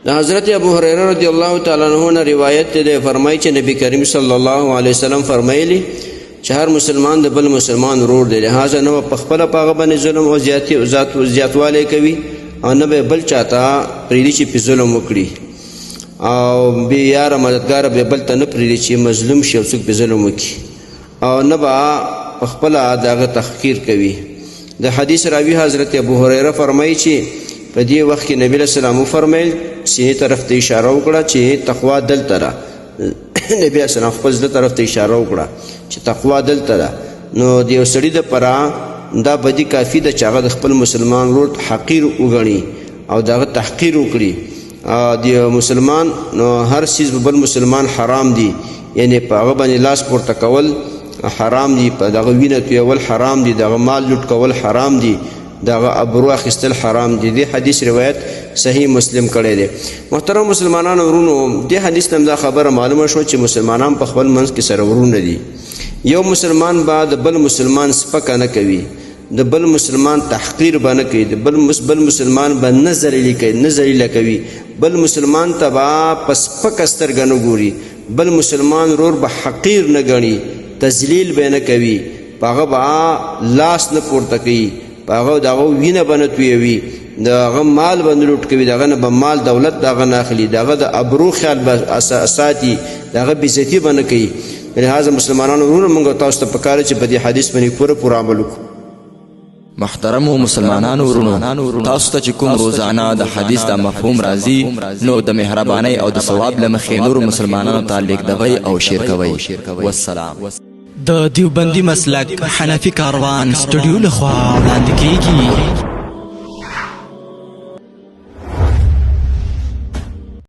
د حضرت ابو هريره رضی الله تعالی عنہ نه روایت دی، فرمایي چې نبی کریم صلی الله علیه وسلم فرمایلی چې هر مسلمان د بل مسلمان ورور دی، لهذا نه په خپله په هغه باندې ظلم او زیاتی او ذات زیاتوالی کوي او نه به بل چاته پرېږدي چې پې ظلم وکړي، او بې یاره مددګاره به بل ته نه پرېږدي چې مظلوم شي او څوک پې ظلم وکړي، او نه به په خپله د هغه تحقیر کوي. د حدیث راوي حضرت ابو هريره فرمایي چې په دې وخت کې نبی علیه السلام وفرمیل، سینې طرف ته اشاره وکړه چې تقوا دلته ده. نبی علیه السلام خپل زړه طرف ته اشاره وکړه چې تقوا دلته ده. نو د یو سړي دپاره دا بدي کافي ده چې هغه د خپل مسلمان ورور حقیر وګڼي او د هغه تحقیر وکړي. د یو مسلمان نو هر څیز په بل مسلمان حرام دي، یعنی په هغه باندې لاس پورته کول حرام دي، په دغه وینه تویول حرام دي، دغه مال لوټ کول حرام دي، دغه ابرو اخیستل حرام دي. دې حدیث روایت صحیح مسلم کړی دی. محترم مسلمانانو ورونو، دې حدیث نه دا خبره معلومه شوه چې مسلمانان په خپل منځ کې سره ورونه دي. یو مسلمان به د بل مسلمان سپکه نه کوي، د بل مسلمان تحقیر به نه کوي، د بل مسلمان به نه ذلیل کوي، نه ذلیله کوي، بل مسلمان ته به په سپکه سترګه نه ګوري، بل مسلمان ورور به حقیر نه ګڼي، تذلیل به نه کوي، په هغه به لاس نه پورته کوي، په هغه د هغه وینه به نه تویوي، د هغه مال به نه لوټ کوي، د هغه نه به مال دولت د هغه نه اخلي، د هغه د ابرو خیال به ساتي، د هغه بېعزتي به نه کوي. لهذا مسلمانانو وروڼو، موږ تاسو ته پکار چې په دې حدیث باندې پوره پوره عمل وکړو. محترمو مسلمانانو ورونو، تاسو ته چې کوم روزانه د حدیث دا مفهوم راځي، نو د مهربانۍ او د ثواب له مخې نورو مسلمانانو ته لیږدوئ او شیر کوئ. والسلام. د دیوبندي مسلک حنفي کاروان سټډیو لخوا وړاندې کیږي.